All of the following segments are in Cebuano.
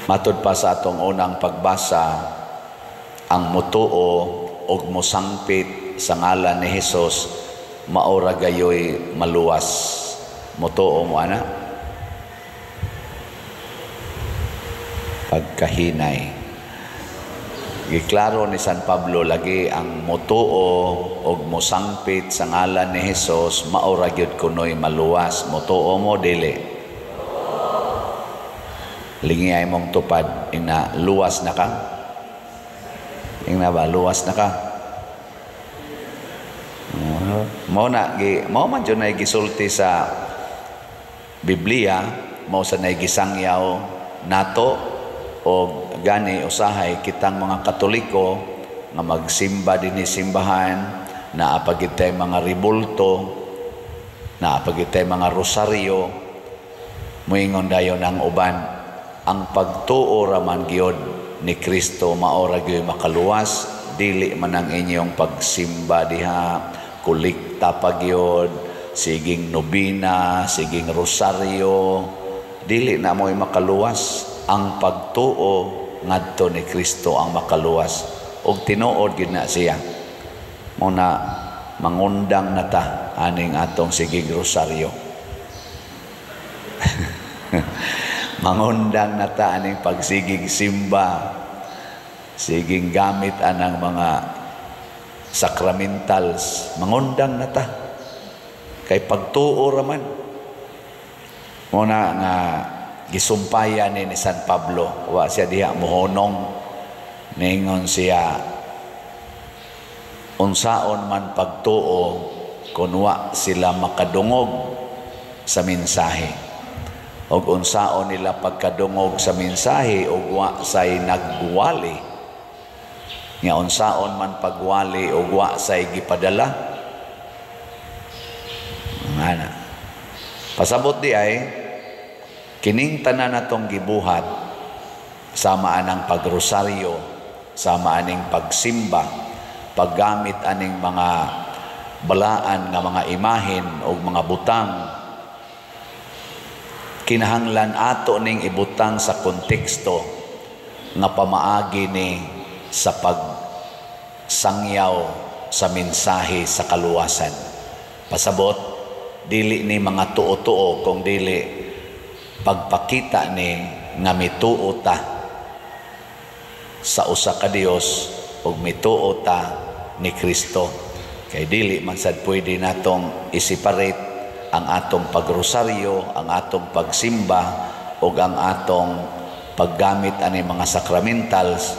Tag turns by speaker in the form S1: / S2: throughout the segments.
S1: Matud pa sa atong unang pagbasa, ang mutuo og mosangpit sa ngalan ni Hesus maora gayoy maluwas. Mutuo mo ana? Pagkahinay. Giklaro ni San Pablo lagi ang mutuo og mosangpit sa ngalan ni Hesus maora gyud kunoy maluwas. Mutuo mo dili? Lingi ay mong tupad ina luwas na ka. Ingna ba luwas na ka? Mao na gi mao man jud nay gisulti sa Biblia, mao sa nay gisangyaw nato og gani usahay kitang mga Katoliko nga magsimba dinhi simbahan, naa pa gyud tay mga ribulto, naa pa gyud tay mga rosaryo. Moingon dayon ang uban, ang pagtuo ra man gyud ni Kristo mao ra gyud makaluwas, dili man ang inyong pagsimba diha, kolekta pa gyud, siging nobina, siging rosaryo, dili na mo'y makaluwas. Ang pagtuo ngadto ni Kristo ang makaluwas. Og tinuod gyud na siya. Mao na mangundang na ta aning atong siging rosaryo. Mangundang na ta aning pagsigig simba, siging gamit anang mga sacramentals, mangundang na ta. Kay pagtuo ra man. Mao na nga gisumpayan ni San Pablo, wa siya diha mohonong, ningon siya unsaon man pagtuo kun wa sila makadungog sa mensahe, og unsaon nila pagkadungog sa mensahe og wa say nagwali, nga unsaon man pagwali og wa say gipadala. Ngana pasabot di ay kining tanan natong gibuhat sama anang pagrosaryo, sama aning pagsimba, paggamit aning mga balaan nga mga imahen o mga butang, kinahanglan ato ning ibutang sa konteksto nga pamaagi ni sa pagsangyaw sa mensahe sa kaluwasan. Pasabot, dili ni mga tuo-tuo kung dili pagpakita ni nga mituo ta sa usa ka Dios ug mituo ta ni Kristo. Kay dili man sad pwede natong i-separate ang atong pagrosaryo, ang atong pagsimba ug ang atong paggamit ani mga sacramentals,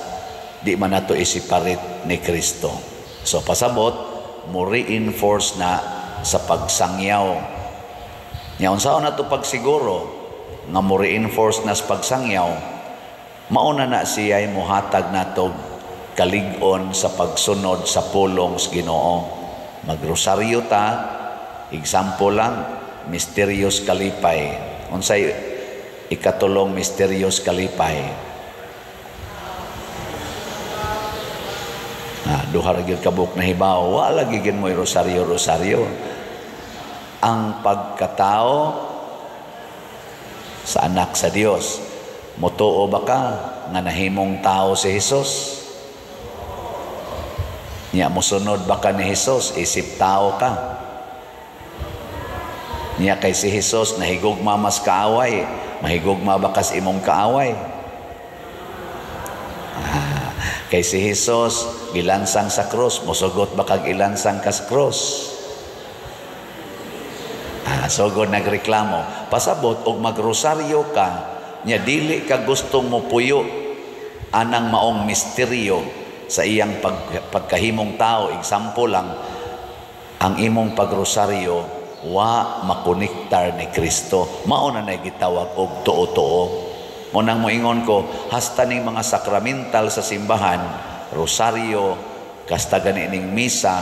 S1: di man nato i-separate ni Kristo. So pasabot, mo reinforce na sa pagsangyaw. Nya unsaon nato pagsiguro nga mo reinforce na sa pagsangyaw? Mauna na siya'y muhatag natog kalig-on sa pagsunod sa pulong sa Ginoo. Magrosaryo ta, example lang, mysterious kalipay. Unsay ikatulong mysterious kalipay? Duha ra gyud ka buok na hibaw, wala lagi gyud mo'y rosaryo rosaryo. Ang pagkatao sa anak sa Dios. Mutuo ba ka nga nahimong tao si Hesus? Nya mosunod ba ka ni Hesus isip tao ka? Nya kay si Hesus nahigugma mas kaaway, mahigugma ba kas imong kaaway? Kay si Hesus gilansang sa krus, mosugot ba kag ilansang kas krus? Sugod nagreklamo. Pasabot og magrosaryo ka, nya dili ka gustong mopuyo anang maong misteryo sa iyang pagkahimong tao. Example lang, ang imong pagrosaryo wa makonektar ni Kristo. Mao na nay gitawag og tuo-tuo. Mo nang moingon ko, hasta ning mga sakramental sa simbahan, rosaryo, kasta gani ning misa,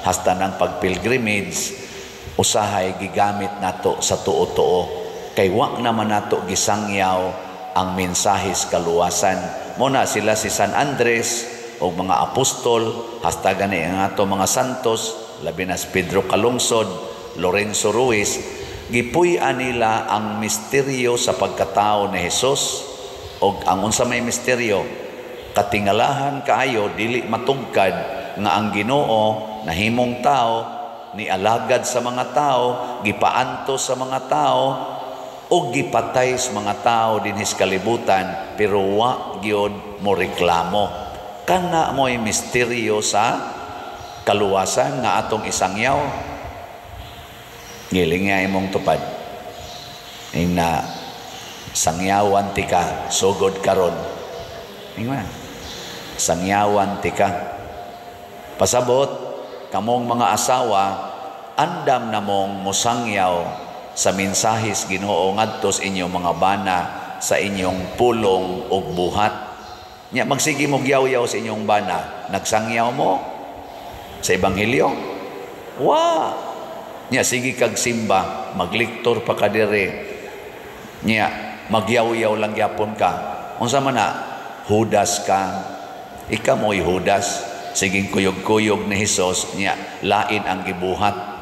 S1: hasta nang pagpilgrimage, usahay gigamit nato sa tuo-tuo. Kay wa naman nato gisangyaw ang mensahes kaluwasan. Mo na sila si San Andres o mga apostol, hasta gani ang ato mga santos, labi na si Pedro Calungsod, Lorenzo Ruiz, gipuy-an nila ang misteryo sa pagkatao ni Hesus Og ang unsa may misteryo, katingalahan kaayo, dili matugkad nga ang Ginoo nahimong tao, nialagad sa mga tao, gipaantos sa mga tao, o gipatay sa mga tao dinhi sa kalibutan, pero wa gyud mo reklamo. Kana mo'y misteryo sa kaluwasan nga atong isangyaw. Ngiling nga imong tupad. Ing na sangyawan tika sugod karon. Ingon. Sangyawan tika. Pasabot kamong mga asawa, andam na mong musangyaw sa mensahis Ginoo ngadto sa inyong mga bana sa inyong pulong ug buhat. Nya magsige mo yaw-yaw sa inyong bana, nagsangyaw mo sa ebanghelyo? Wa. Nya sige kag simba, magliktor pa ka dire. Nya magyaw-yaw lang gyapon ka. Unsa man na? Judas ka. Ikaw mo'y Judas. Siging kuyog-kuyog ni Hesus, nya lain ang gibuhat.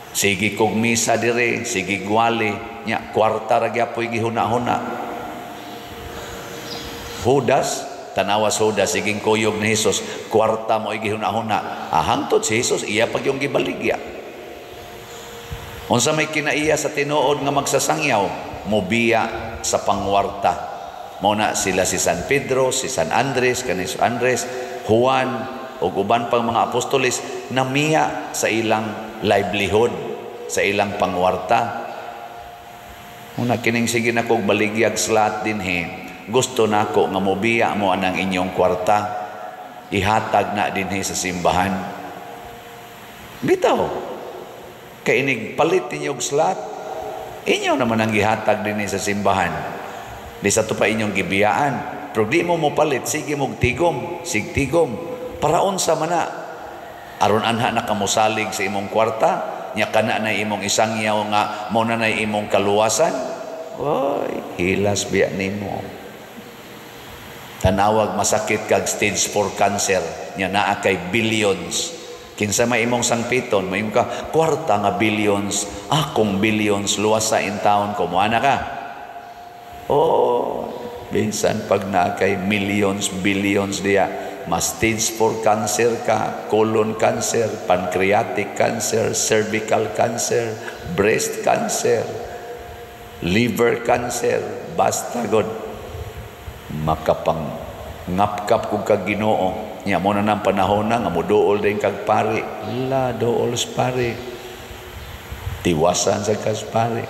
S1: Sige kog misa dire, sige gwali, nya kwarta ra gyapoy gihuna-huna. Judas, tanawa sa Judas, siging kuyog ni Hesus, kwarta mo gihuna-huna. Ah, hangtod si Hesus, iya pag yung gibaligya. Unsa may kinaiya sa tinuod nga magsasangyaw, mobiya sa pangwarta. Mao na sila si San Pedro, si San Andres, kani si Andres, Juan, ug uban pang mga apostoles, namiya sa ilang livelihood, sa ilang pangwarta. Una kining sige na kog baligyag slot dinhi, gusto nako nga mobiya mo anang inyong kwarta, ihatag na dinhi sa simbahan. Bitaw, kay inig palit ninyo og slot, inyo naman ang gihatag dinhi sa simbahan. Di sa to pa inyong gibiyaan. Pero di mo mopalit, sige mog tigom, sigtigom. Para unsa man na? Aron anha na kamusalig sa imong kwarta, nya kana na imong isangyaw nga mo na na imong kaluwasan. Oy, hilas biya nimo. Tanawag masakit kag stage 4 cancer, nya naa kay billions. Kinsa may imong sangpiton, may ka kwarta nga billions, akong billions luwas sa in town ko, moana ka. Oh, bisan pag naa kay millions, billions diya, mas stage 4 cancer ka, colon cancer, pancreatic cancer, cervical cancer, breast cancer, liver cancer, basta god makapang ngapkap kung kag Ginoo. Nya mo na nang panahon na nga moduol din kag pari. La dool sa pari. Tiwasan sa kas pari.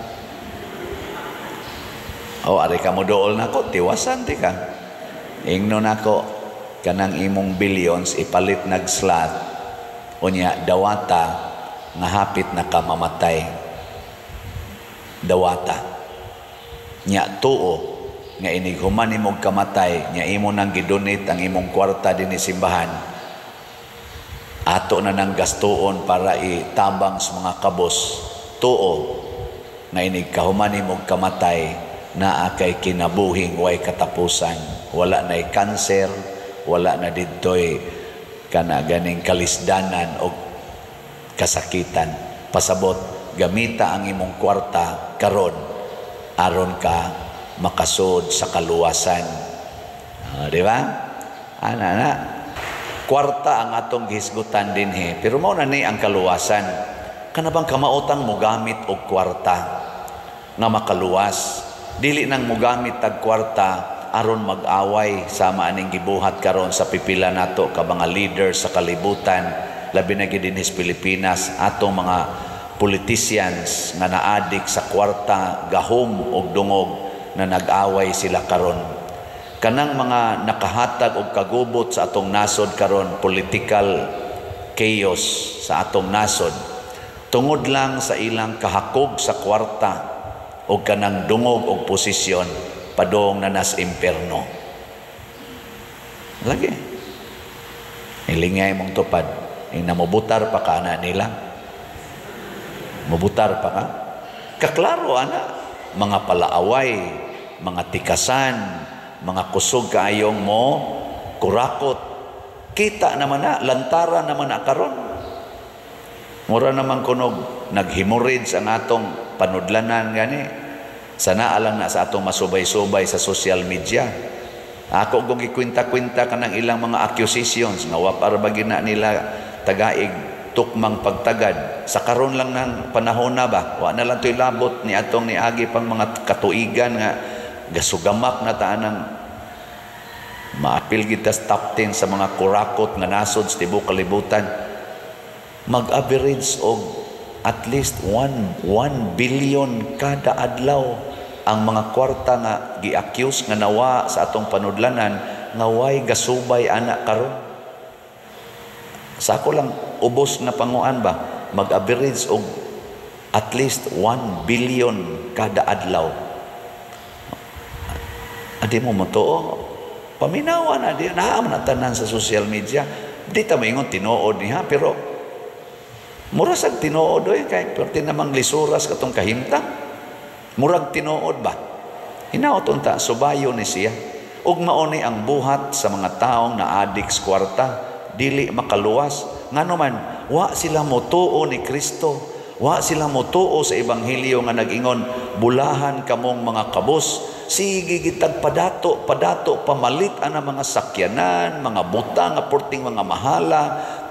S1: O ari ka mo dool nako, tiwasan ti ka. Ingno nako kanang imong billions ipalit nag slot. Unya dawata nga hapit na ka mamatay. Dawata. Nya tuo nga inig human imong kamatay, nya imo nang gidonate ang imong kwarta dinhi simbahan, ato na nang gastuon para itabang sa mga kabos. Tuo nga inig kahuman imong kamatay, naa kay kinabuhing way katapusan, wala na'y cancer, wala na didtoy kana ganing kalisdanan o kasakitan. Pasabot, gamita ang imong kwarta karon aron ka makasud sa kaluwasan. Di ba? Ana na. Kwarta ang atong gihisgutan dinhi, pero mao na ni ang kaluwasan. Kana bang kamaotang mogamit og kwarta nga makaluwas? Dili nang mogamit tag kwarta aron mag-away sama aning gibuhat karon sa pipila nato ka mga leaders sa kalibutan, labi na gid dinhi sa Pilipinas, atong mga politicians nga naadik sa kwarta, gahom og dungog, na nag-away sila karon. Kanang mga nakahatag og kagubot sa atong nasod karon, political chaos sa atong nasod, tungod lang sa ilang kahakog sa kwarta og kanang dungog og posisyon, padong na nas imperno. Lagi. Ilingay mong tupad. Ing namubutar pa ka ana nila. Mubutar pa ka. Kaklaro ana, mga palaaway, mga tikasan, mga kusog kaayong mo kurakot. Kita naman na, lantara naman na karon. Mura naman kunog naghemorrhage ang atong panudlanan gani. Sana alang na sa atong masubay-subay sa social media. Ako kung gikwenta-kwenta kanang ilang mga accusations nga wa para ba gina nila tagaig tukmang pagtagad sa karon lang ng panahon na ba, wa na lang to'y labot ni atong niagi pang mga katuigan nga gasugamak na taan maapil kita sa top 10 sa mga kurakot nga nasod sa tibuok kalibutan. Mag-average og at least 1 billion kada adlaw ang mga kwarta nga gi-accuse nga nawa sa atong panudlanan nga way gasubay ana karon. Sa ako lang ubos na panguan ba, mag-average og at least 1 billion kada adlaw. Adi mo motuo, paminawa na di naa man tanan sa social media. Di ta maingon tinuod niya, pero mura sag tinuod oy, kay perti namang lisuras katong kahimtang. Murag tinuod ba? Hinaot unta subayo ni siya. Ug mao ni ang buhat sa mga taong na-adik sa kwarta, dili makaluwas. Ngano man, wa sila motuo ni Kristo. Wa sila motuo sa ebanghelyo nga nag-ingon, bulahan kamong mga kabos. Sige gitag padato, padato, pamalit ana mga sakyanan, mga butang nga porting mga mahala,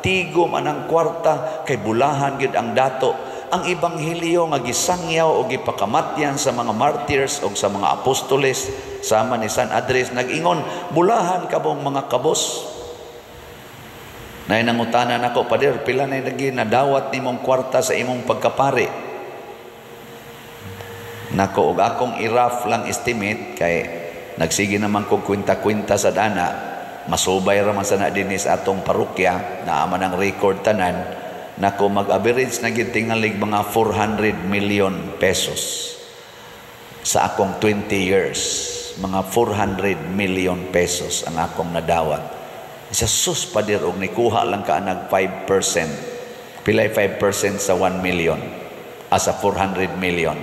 S1: tigom anang kwarta, kay bulahan gid ang dato. Ang ebanghelyo nga gisangyaw o gipakamatyan sa mga martyrs o sa mga apostoles sama ni San Andres nag-ingon, bulahan kamong mga kabos. Nay nangutana nako, "Pader, pila na nagi nadawat nimong kwarta sa imong pagkapari?" Nako, og akong i-rough lang estimate, kay nagsige naman kog kwenta-kwenta sa dana, masubay ra man sa na dinhi sa atong parokya, naa man ang record tanan. Nako, mag-average na gid tingalig mga 400 million pesos sa akong 20 years. Mga 400 million pesos ang akong nadawat. Sa sus, pader, og nikuha lang ka nag 5%. Pilay 5% sa 1 million? Sa 400 million.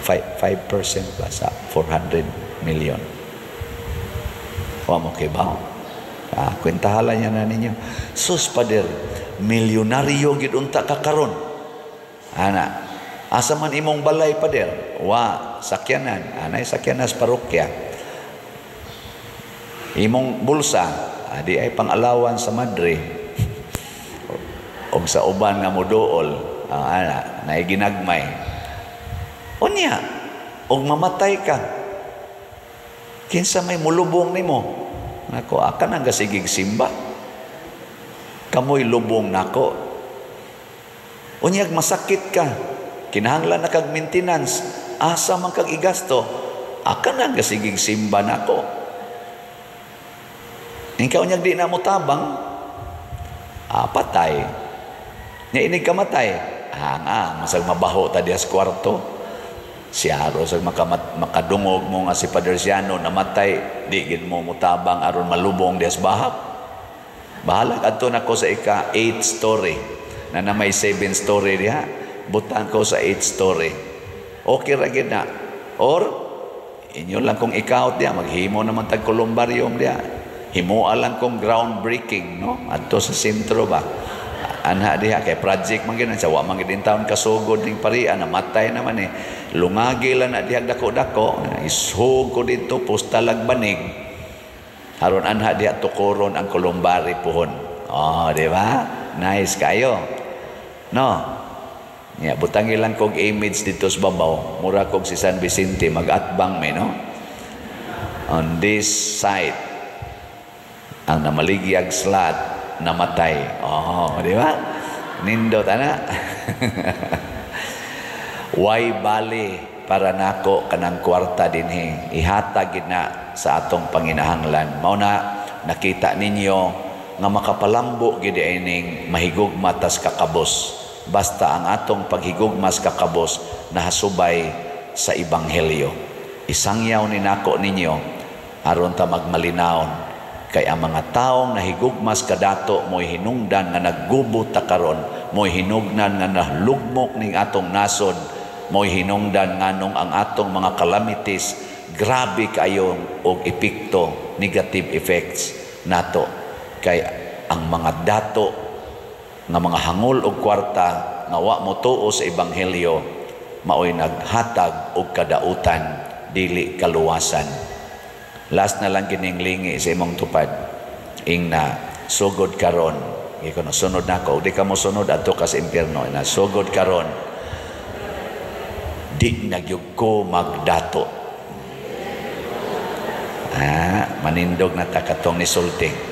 S1: 5% ba sa 400 million? Wa mo kay ba? Kwentahala niya na ninyo. Sus, pader, milyonaryo gid unta ka karon. Ana, asa man imong balay, pader? Wa, sakyanan. Anay sakyanan sa parokya. Imong bulsa, di ay pang-alawan sa madre. Og sa uban nga moduol, ana, naay ginagmay. Unya, og mamatay ka, kinsa may mulubong nimo? Nako, aka nang gasigig simba. Kamoy lubong nako. Unyag masakit ka, kinahanglan na kag maintenance, asa man kag igasto, aka nang gasigig simba nako. Ikaw unyag di na mo tabang, patay. Nya inig kamatay, nga, masag mabaho ta diya sa kwarto. Siyaro sa makadungog mo nga si Padre Siano namatay, di gid mo mutabang aron malubong diya sa bahap. Bahala kadto nako sa ika 8 story. Na na may 7 story diha, butan ko sa 8 story. Okay ra gid na. Or inyo lang kong ikaw diya, maghimo naman tag columbarium diya. Himoa lang kong groundbreaking, no? Adto sa sentro ba? Anha diha kay project man gyud sa wa man gyud taon kasugod ning parian, namatay naman eh. Lungagi lang na diha dako-dako, ishog ko dito postalag banig. Aron anha diha tukoron ang columbary puhon. Oh, di ba? Nice kayo. No? Ya, butangi lang kog image dito sa babaw. Mura kog si San Vicente mag-atbang may, no? On this side, ang namaligyag slot namatay. Oh, di ba? Nindot ana. Way bali para nako kanang kwarta dinhi. Ihatag gid na sa atong panginahanglan. Mao na nakita ninyo nga makapalambo gid ining mahigugma tas kakabos. Basta ang atong paghigugma sa kakabos nahasubay sa ebanghelyo. Isangyaw ni nako ninyo aron ta magmalinawon kay ang mga taong nahigugmas kadato mo'y hinungdan nga naggubo ta karon, mo'y hinugnan nga nahlugmok ning atong nasod, mo'y hinungdan nganong ang atong mga calamities grabe kayo og epekto, negative effects nato, kay ang mga dato nga mga hangol og kwarta nga wa motuo sa ebanghelyo. Maoy naghatag og kadautan, dili kaluwasan. Last na lang kining lingi sa imong tupad. Ingna, "Sugod karon." Iko no, sunod nako. Di ka mo sunod, adto ka sa impyerno. Na sugod karon, di na gyud ko magdato. Ah, manindog na ta katong nisulti.